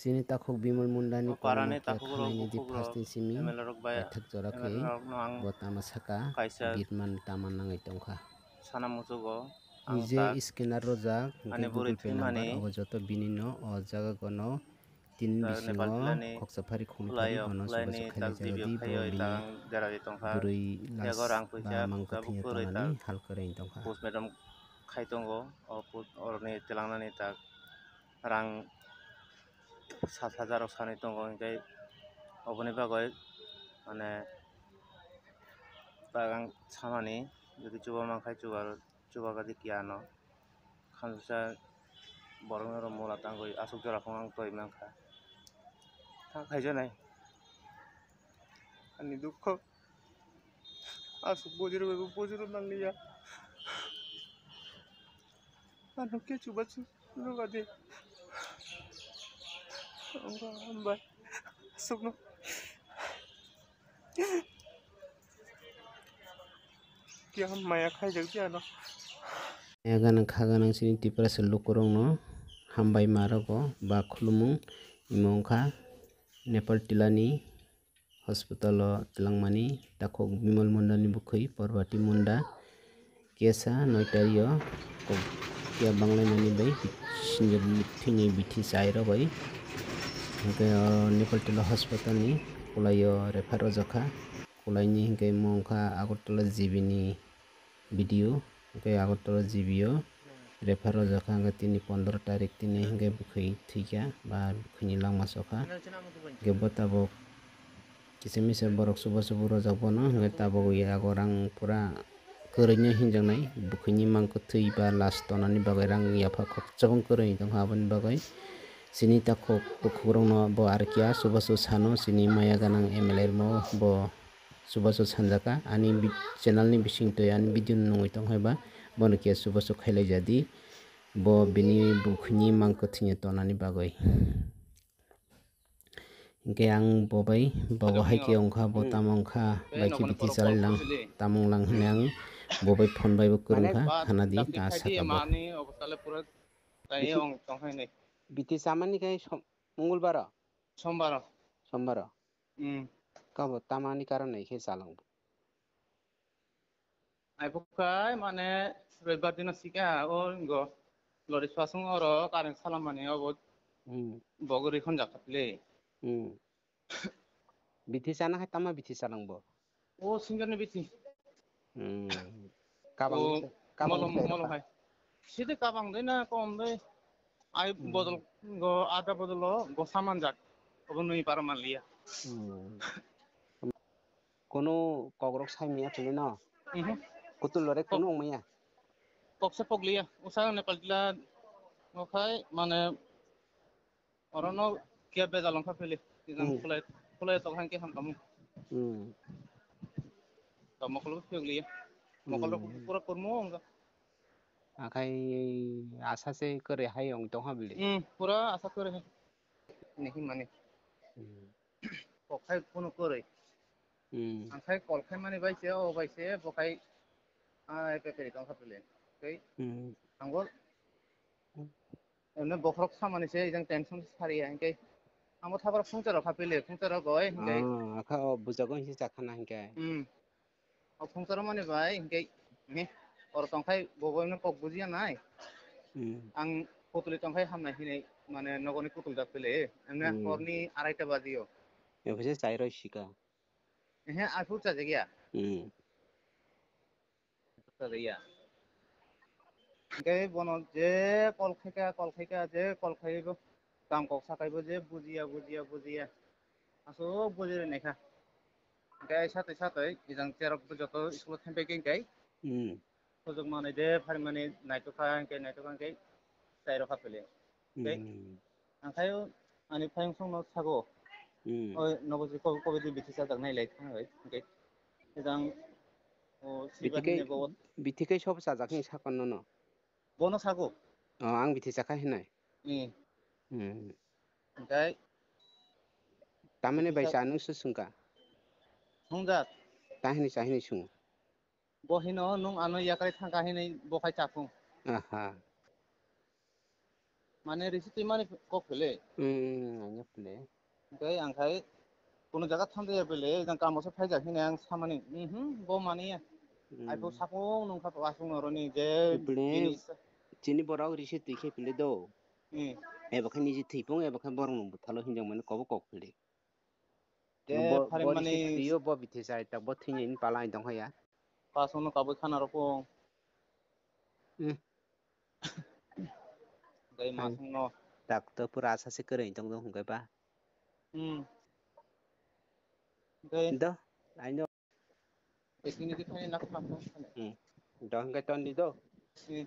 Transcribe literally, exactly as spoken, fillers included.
Chini takhuk Bimal Mundani O parani kolomukya takhuk rok thangnaini di bukhuk rok, phasni simi M L A rok bai, paithak jora M L A khe rok no ang bo tama saka kaisa birman tama nangwi tongkha. Sana muchugo, ang Nije tak scanner rojak, ani hwnkhe bwrwi Google Pay number thwimani obo joto bini no o jaga gono tin ta bisingo Nepal philani khoksa phari khumui khwlai phari o bono khwlai chubachu ni khailai tak jaga G B di khaio bo bini ta ang derari tongkha. Bwrwi Yago las rang ba puisa mangkwthwng puisa ya bukhuk rwi tongnani tak hal kwrwi tongkha. Postmortem khai tongo, o put-, oroni twlangnani tak rang sat hajar rok sanwi tongo, hwnkhe oboni bagwi mane tak ang samani jodi chuba mankha chuba, chuba gadi kiya ano khamsa borok no mula tangwi aswk jora phano ang toi mankha. Ta khaijaknai ani dukho. Aswk bujirwi bo bujirwi manliya. Ano khe chubachu nukadi. Hambai. Aswkno. Khe maya khaijak di ano. Maya ganang kha ganang chini Tiprasa lukurokno hambai ma rogo ba khulumung imo wngkha Nepal tilani hospital o twlangmani takhuk Bimal Mundani bwkhwi Parbati Munda kesa noi tario kok kiya banglaimani bai sinjak thwinwi bithi chai rogwi. Hwnkhe o Nepal tila hospital ni kulai o refer rwjakha. Kulaini hwnkhe omo wngkha Agartala G B ni B D O, hwnkhe Agartala G B o refer rwjakha, hwnkhe tini pondro tarik tini hwnkhe bwkhwi thwikha ba bwkhwini langma sokha. Hwnkhe bo tabuk kisa misa borok chubachu rwjak bono, hwnkhe tabuk yago rang pura kwrwino hinjaknai, bwkhwini mang kwthwi ba last tonani bagwi rang yapha khokchangma kwrwi tongkha, aboni bagwi chini takhuk bukhukrokno bo R K A chubachu sano, chini maya ganang M L A rokno bo chubachu sanjakha. Ani bi-, channel ni bisingtwi ani video no nungwi tongkha ba bono khe chubachu khailai jadi, bo bini bwkhwini mang kwthwino tonani bagwi. Hwnkhe ang bo bai, bo bo hai khe wngkha, bo tamo wngkha, bai khe bithi chalai lang, tamo wng lang hwnwi ang bo bai phone bai bo kwrwngkha, khana di ta saka bo. Bithi chamani khe som-, Mongolbar o? Sombar o. Sombar o? Hmm. Kabo tamani karon hai khe chalang? Ai bukhai mane roibar dino sika o ingo lori swasung oro kareng salamani obo. Hmm. Bogori khonjak khatle. Hmm. Bithi chana hai tama bithi chalang bo? O singerni bithi. Hmm. Kabang, o kabang molom, molom hai. Sidi kabang dei na kom dei. Ai bodol go ada bodolo go samanjak. Obo nui para manliya. Hmm. Kono kokrok sai maya philwi no? Mhm. Kutul lore kono wng maya? Kokse pokliya. Usa Nepal tila okhai mane orono kia bejal wngkha philwi. Tijang khulai, khulai tok hangke hamkamu. Hmm. To mokolo philwi. Mokolo pura kurmo wngkha. Akhai asa se kwrwi hai wng tongkha bili. Hmm, pura asa kwrwi hai. Nihimani. Hmm. Kokhai phunu kwrwi. Hmm. Angkhai kol khai mani bai se, o bai se, bo khai, ah, epe kiri tong kha pile. Tei hmm. Angbo, emne bokhorok samani se, ejang tension sari ya, hingke. Angbo thabar phungcharo kha pile, phungcharo goi, hingke. Ah, akha o bujago hingse chakhana hingke. Hmm. O phungcharo mani bai, hingke, ni, oro tongkhai, bo boino kok bujiya nai. Hmm. Ang putuli tongkhai hamnai hinui, mane nogoni putul jak pile, emne hmm. Horni araita baji o. Ephese chairoi sika. Ehe, aphuru chajak ya. Hmm. Chajak ya. Hingke bono je kol khaika, kol khaika, je kol khaibo, tang kok sakaibo je bujiya, bujiya, bujiya. Aswk bujiri naikha. Hingke satwi satwi, ejang cherok bo joto school o thangpai khe hingke. Hmm. Khojok manwi de, phari mani naitokha, hingke naitokha hingke chairok kha pile. Tei hmm. Angkhaio ani phayung songno sago. Hmm. Oi, nogo je kobe, kobe di bithi chajak nai lai thang bai, hingke. Ejang, o, siba bithikhe, hini bo. Bithikhe sob chajak ni sakon nono. Bono sago. O, ang bithi chakha hinai. Hmm. Hmm. Hingke. Tamani bai cha nung su sungka. Sungjak. Ta hini cha hini sung. Bo hino nung ano yakrai thangka hinui bo khai chapung. Aha. Mane risi twi mani kok pele. Hmm, Tei ang khai kuno jaga thangjaya bele, jang kamo se phaijak hini ang samani. Mhm, bo maniya. Ai bo sakung nung kha to asung noroni je bini. Chini borok risi twi khe pili do. Hmm. Ebo khe niji thwipung, ebo khe borok nung bwthalo hinjak mani kobo kok pili. Je bo, pharimani bo risi thwiyo, bo bithi sai tak bo thwini pala ai dong haya. Pasung no kabui khana rokung. Hmm. Gai masung no. Tak to pura asa se kwrwi tong do hwnkhe ba. Hmm. Gai. Do, I know. Ekini di thani nak thang thang thani. Hmm. Do hwnkhe ton di do. Hmm.